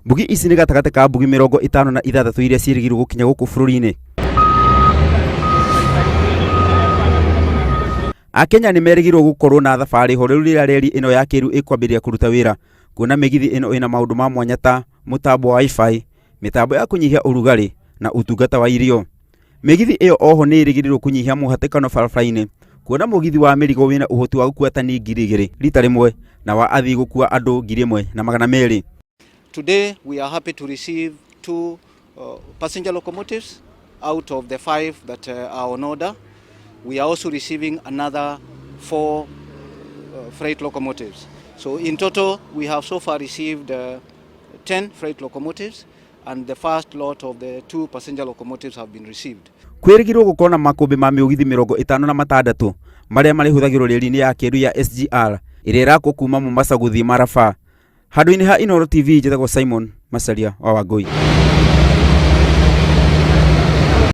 Mbugi ici nĩ gatagatĩ ka mbugi 56 iria ciĩrĩgĩrĩirwo gũkinya gũkũ bũrũri-inĩ. Akenya nĩ merĩgĩrĩirwo gũkorwo na thabarĩ horeru rĩrĩa reri ĩno ya kĩrĩu ĩkwambĩrĩria kũruta wĩra, kuona mĩgithi ĩno ĩna maũndũ ma mwanya ta mũtambo wa WiFi, mĩtambo ya kũnyihia ũrugarĩ na ũtungata wa irio. Mĩgithi ĩyo oho nĩ ĩrĩgĩrĩirwo kũnyihia mũhatĩkano barabara-inĩ kuona mũgithi wa mĩrigo wĩna ũhoti wa gũkua tani 2000 rita rĩmwe na wa athii gũkua andũ 1200. Today we are happy to receive two passenger locomotives out of the five that are on order. We are also receiving another four freight locomotives. So in total we have so far received 10 freight locomotives and the first lot of the two passenger locomotives have been received. Kwĩrĩgĩrĩrwo gũkorwo na makũmbĩ ma mĩũgithi 56 marĩa marĩhũthagĩrwo reri-inĩ ya kĩĩrĩu ya SGR ĩrĩa ĩrakwo kuma Mombasa gũthiĩ Maraba. Handũ-inĩ ha Inooro TV, njĩtagwo Simon Macharia wa Wangũi.